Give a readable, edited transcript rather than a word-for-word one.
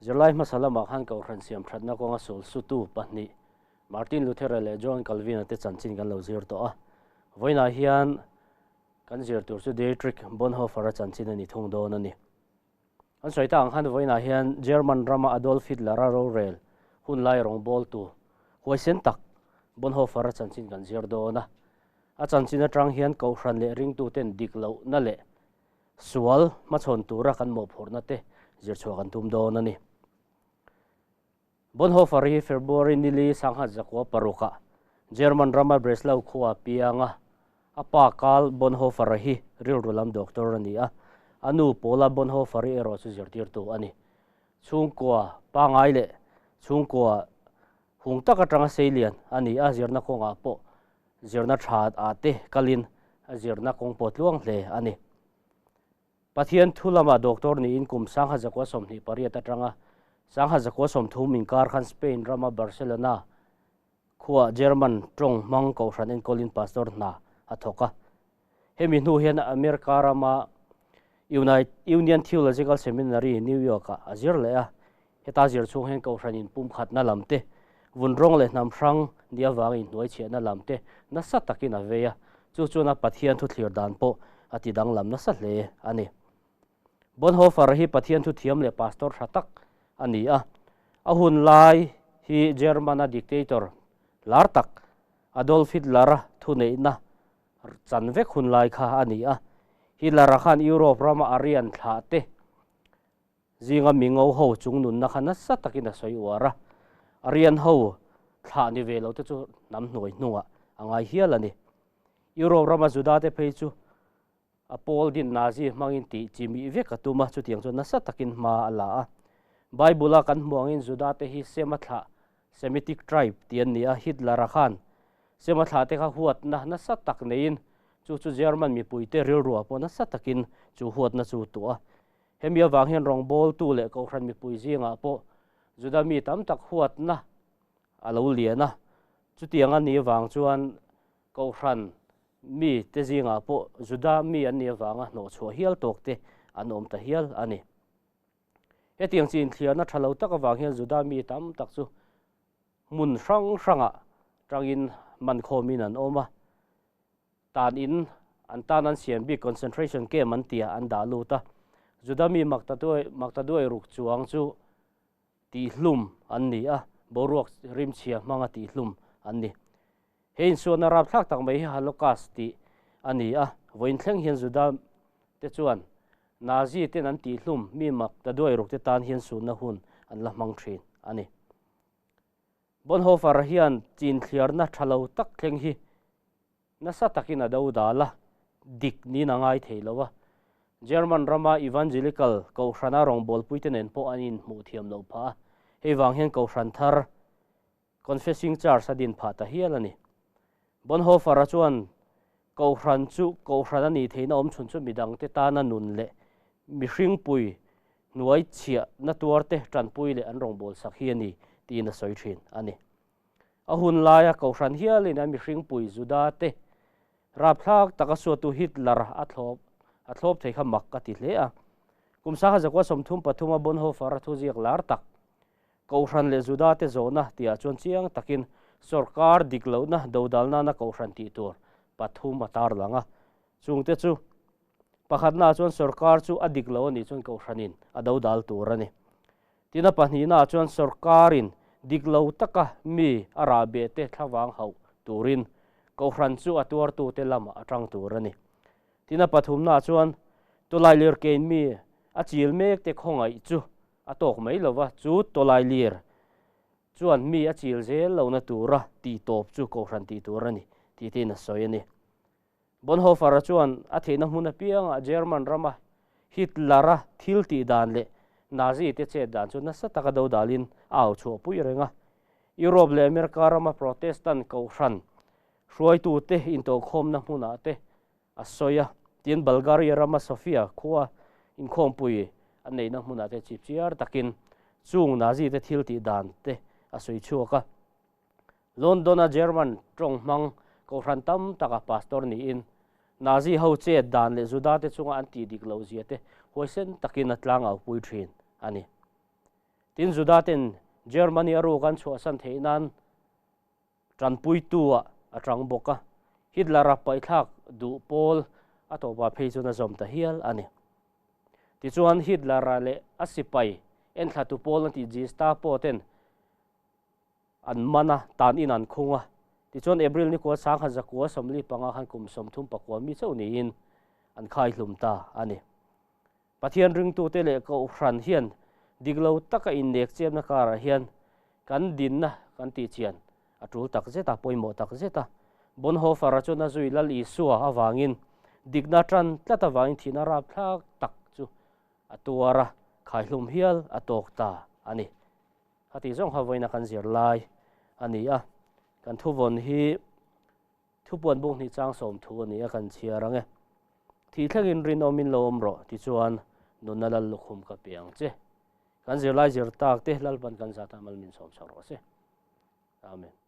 Zirlai hmasa lamah khan Kohhran siam thatna kawnga sul sutu pahnih Martin Luthera leh John Calvin-a te chanchin kan lo zir tawh a. Vawiinah hian kan zir tur chu Dietrich Bonhoeffer-a chanchin a ni thung dawn a ni. An sawi ta ang khan vawiinah hian German rama Adolf Hitler-a rorel hun lai rawngbawltu huaisen tak Bonhoeffer-a chanchin kan zir dawn a. A chanchin atang hian Kohhran leh ringtuten dik lohna leh sual hmachhawn tura kan mawhphurhna te zir chhuah kan tum dawn a ni. Bonhoeffer hi February nili sangha zakua parukah German rama Breslau khua pianga a pa Karl Bonhoeffer-a hi rilru lam doctor a ni a, a nu Paula Bonhoeffer-i erawh chu zirtirtu a ni. Chhungkua pangai leh chhungkua hung tak atanga seilian a ni a, zirna kawngah pawh zirna tha ah te kalin a zirna kawng pawh tluang hle a ni. Pathian thu lama doctor niin kum sangha zakua 28 atanga sangha zakua 30 inkar khan Spain rama Barcelona khuaa German tawng hmang Kohhran enkawlin pastor hna a thawk a. Hemi hnu hian America rama Union Theological Seminary, New York-ah a zir leh a. Heta zir chhung hian Kohhran in pumkhatna lam te, vun rawng leh hnam hrang ni avangin hnuaichhiahna lam te nasa takin a vei a, chu chuan a Pathian thu thlir dan pawh a ti danglam nasa hle a ni. Bonhoeffer hi Pathian thu thiam leh pastor tha tak a ni a, a hun lai hi German-a dictator lar tak Adolf Hitler-a thuneihna chan vek hun lai kha a ni a. Hitler-a khan Europe rama Aryan thlah te Zinga mingo ho chung nunna kha nasa takin a sawi uar a, Aryan ho thlah ni ve lo te chu hnam hnuai hnungah a ngai hial a ni. Europe rama Juda te phei chu a pawl din Nazi hmangin tih chi mih vek a tum a, chutiang chu nasa takin hma a la a. Bible a kan hmuh angin Juda te hi Sema thlah, Semitic tribe, tih an ni a, Hitler-a khan Sema thlah te kha huatna nasa tak neiin chu chu German mipuite rilruah pawh nasa takin chu huatna chu tuah a. Hemi avang hian rawngbawltu leh Kohhran mipui zingah pawh Juda mi tam tak huatna a lo lian a. Chutiang a nih avang chuan Kohhran mi te zingah pawh Juda mi an nih avanga hnawhchhuah hial tawk te an awm ta hial a ni. Hetiang chi inthliarna tha lo tak avang hian Juda mi tam tak chu hmun hrang hrangah tangin mankhawmin an awm a. Tan in an tan an siam bik concentration camp an tia an dah lut a, Juda mi maktaduai ruk chuang chu tihhlum an ni a, boruak rimchhia hmanga tihhlum an ni. He insuahna rapthlak tak mai hi Holocaust tih a ni a, vawiin thleng hian Juda te chuan Nazi ten an tihhlum mi maktaduai ruk te tan hian suhna hun an la hmang thin a ni. Bonhoeffer hian chinthliarna tha lo tak thleng hi nasa takin a do dal a, dik niin a ngai thei lo a. German rama Evangelical Kohhrana rawngbawlpuite nen pawh an inhmuh thiam loh phah a, hei vang hian Kohhran thar Confessing Church a din phah ta hial a ni. Bonhoeffer-a chuan Kohhran chu Kohhran a nih theihna awmchhun chu midangte tana nun leh mihringpui hnuai chhiahna tuarte tanpui leh an rawngbawlsak hi a ni tiin a sawi thin a ni. A hun laia Kohhran hialin a mihringpui Juda-te rapthlak taka suatu Hitler a thlawp a thlawp thei kha mak ka ti hle a. Kum sangha zakua 33 a Bonhoeffer-a thuziak lar tak Kohhran leh Juda-te zawhna tihah chuan chiang takin sawrkar dik lohna dodal nana Kohhran tih tur pathum a tarlang a. Chungte chu pakhatnaah chuan sawrkar chu a dik lo a nih chuan Kohhranin a dodal tur a ni. Tin a pahnihnaah chuan sawrkarin dik lo taka mi a rah beh te thlavang hauh turin Kohhran chu a tuartute lamah a tang tur a ni. Tin a pathumnaah chuan tawlailir kein mi a chil mek te khawngaih chu a tawk mai lo va, chu tawlailir chuan mi a chil zel lohna tura tih tawp chu Kohhran tih tur a ni tih tein a sawi a ni. Bonhoeffer-a chuan a theihna hmun apiangah German rama Hitler-a thil tih dan leh Nazi te chet dan chu nasa taka dodalin a au chhuahpui reng a. Europe leh America rama Protestant Kohhran hruaitute intawhkhawmna hmunah te a sawi a, tin Bulgaria rama Sofia khua inkhawmpui an neihna hmunah te chipchiar takin chung Nazi te thil tih dan te a sawi chhuak a. London-a German tawng hmang Kohhran tam taka pastor niin Nazi ho chet dan leh Juda te chunga an tih dik loh zia te huaisen takin a tlangau pui thin a ni. Tin, Juda ten Germany a ruk an chhuahsan theih nan tanpuitu-ah a tang bawk a, Hitler-a paihthlak duh pawl a tawpah phei chuan a zawm ta hial a ni. Tichuan, Hitler-a leh a sipai enthlatu pawl an tih Gestapo ten an man a, tan in an khung a. Tichuan, April ni kua 1945 khan kum 34 mi chauh niin an khaihlum ta a ni. Pathian ringtute leh Kohhran hian dik lo taka innek chiamna karah hian kan dinna kan tih chian a tul tak zet a, pawimawh tak zet a. Bonhoeffer-a chuan a zui Lal Isua avangin dikna tan tlat avangin thihna rapthlak tak chu a tuar a, khaihlum hial a tawk ta a ni. Khati zawng kha vawiina kan zir lai a ni a, kan thuvawn hi Thupuan buk hnih chang 30 a ni a kan chhiar ang e. Thih thlengin rinawmin lo awm rawh tichuan nunna lal lukhum ka pe ang che. Kan zirlai zir tak te Lalpan kan zat ah malmin sawm chho rawh se. Amen.